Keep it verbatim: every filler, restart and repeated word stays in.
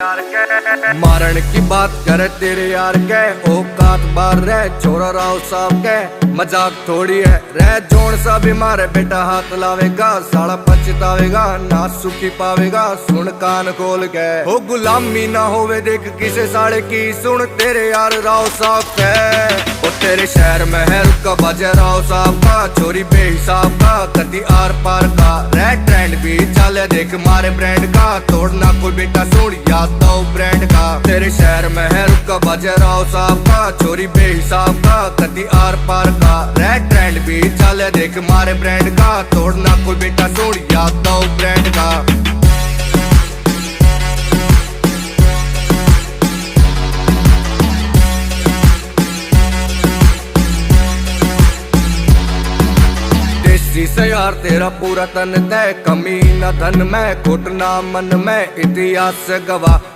मारण की बात करे तेरे यार के, औकात बार रे छोरा राव साहब के। मजाक थोड़ी है रे, जोन सा भी मारे बेटा हाथ लावेगा, साला पछतावेगा ना सुखी पावेगा। सुन कान खोल के, हो गुलामी ना होवे देख किसे साले की, सुन तेरे यार राव साहब के। ओ तेरे शहर में है रुका बाजा राव साहब का, छोरी बेहिसाब का, कति आर पार का। रेड ट्रेंड भी चाले देख मारे ब्रांड का, तोड़ना कोई बेटा सुन यादव ब्रांड का। तेरे शहर में है रुका बाजा राव साहब का, छोरी बेहिसाब का, कति आर पार का। रेड ट्रेंड भी चाले देख मारे ब्रांड का, तोड़ना कोई बेटा सुन यादव ब्रांड का। देसी से यार तेरा पूरा तन तय, कमी न धन में, खोट ना मन में, इतिहास से गवाह।